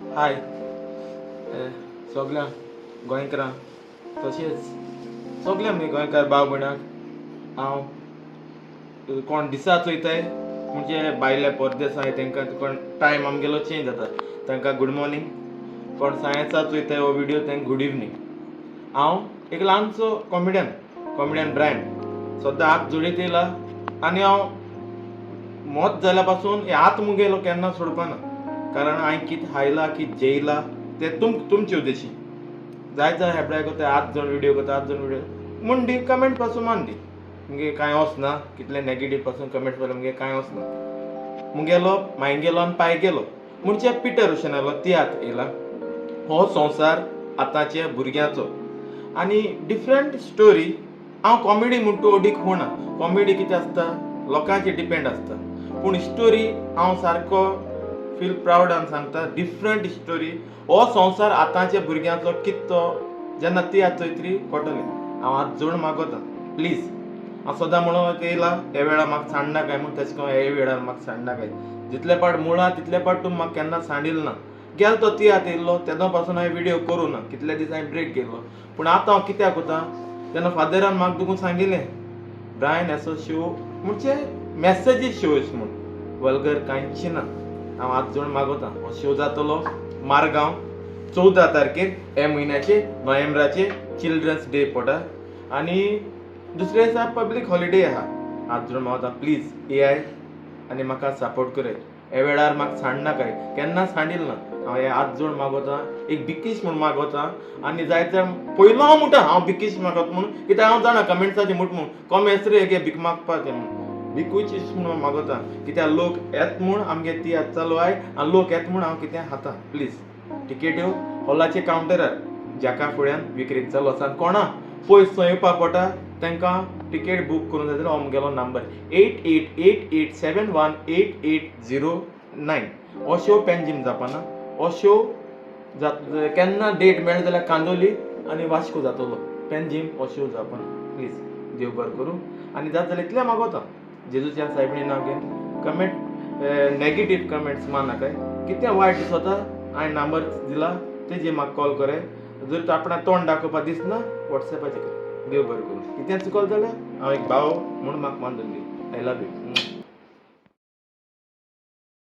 हाय सगल्या गोंयकारांक, तशेंच सगल्या म्हणजे गोंयकार भाव भयणांक, हांव कोण दिसा चोयताय म्हणजे भायले परदेसाय तांकां कोण टायम आमगेलो चेंज जाता तांकां गूड मॉर्निंग, कोण सायन्सा चोयताय हो व्हिडियो तांकां गूड इवनींग. हांव एक ल्हानसो कॉमेडियन, कॉमेडियन ब्रायन, सद्दां हात जोडीत येयला आनी हांव मोत जाल्या पासून हे हात मुगेलो केन्ना सोडपाना, कारण हांवें कितें खायला कितें जेयला तें तुमचे उद्देशी. जाय जाय हेबड्याक करता, हात जोड व्हिडियो करता, हात जोड व्हिडियो म्हूण दी कमेंट पासून मान दी, मुगे कांय वचना, कितले नेगेटीव पासून कमेंट पळयल्यार मुगे कांय वचना. मुगेलो मायगेलो आनी पाय गेलो म्हणजे पिटर रोशनालो तियात्र येयला. हो संवसार आतांच्या भुरग्यांचो आनी डिफरंट स्टोरी. हांव कॉमेडी म्हूण तूं अडीक होना, कॉमेडी कितें आसता लोकांचेर डिपेंड आसता, पूण स्टोरी हांव सारको फील प्रावडान सांगता, डिफरंट स्टोरी. हो संवसार आतांच्या भुरग्यांचो कितें तो जेन्ना तियात्र चोयतरी कळटलें. हांव हात जोड मागोता प्लीज, हांव सदां म्हणून येयला हे वेळार म्हाका सांडनाकाय म्हूण, तशें करून हे वेळार म्हाका सांडनाकाय. जितले पाट मुळां तितले पाट तूं म्हाका केन्ना सांडील ना. गेलो तो तियात्र येयल्लो तेदो पासून हांवें व्हिडियो करूं ना, कितले दीस हांवें ब्रेक घेतलो. पूण आतां हांव कित्याक वता तेन्ना फादरान म्हाका दुखून सांगिल्लें, ब्रायन असो शो म्हणजे मॅसेजीस शोज म्हूण वल्गर कांयच ना. हांव हात जोड मागोता, हो शो जातलो मारगांव 14 तारखेर हे म्हयन्याचे नोव्हेंबराचे, चिल्ड्रन्स डे पडटा आनी दुसरे दिसा पब्लीक हॉलिडे आहा. हात जोड मागोता प्लीज येयाय आनी म्हाका सपोर्ट कराय. हे वेळार म्हाका सांडनाकाय, केन्ना सांडील ना. हांव हे हात जोड मागोता, एक बिकीश म्हूण मागोता आनी जायते पयलो हांव म्हणटा हांव बिकीश मागोता म्हूण, कित्याक हांव जाणा कमेंट्साचे म्हूट म्हूण कॉमेंट्स रे गे भीक मागपाचें म्हूण, भिकूच म्हूण मागोता, कित्याक लोक येत म्हूण आमगे तियात्र चालू आहाय आनी लोक येत म्हूण हांव कितें खाता. प्लीज टिकेट्यो हॉलाचे कावंटरार जाका फुड्यान विक्रेक चालू आसा आनी कोणा पयस थंय येवपा पडटा तांकां टिकेट बूक करूंक जाय जाल्यार हो म्हगेलो नंबर 8888718809. हो शो पेंजीम जावपाना, हो शो केन्ना डेट मेळ्ळी जाल्यार कांदोली आनी वास्को जातलो, पेंजीम हो शो जावपाना. प्लीज देव बरें करूं आनी जाता जाल्यार इतलें मागोता जेजूच्या सायबिणी नांव घेवन कमेंट नेगेटीव कमेंट्स मारनाकाय. कितें वायट दिसता हांवें नंबर दिला तेजेर म्हाका कॉल कराय, जर तूं आपणाक तोंड दाखोवपा दिसना वॉट्सॅपाचेर कर. देव बरें करूं. कितें चुकलें जाल्यार हांव एक भाव म्हूण म्हाका मानून दी. I love you.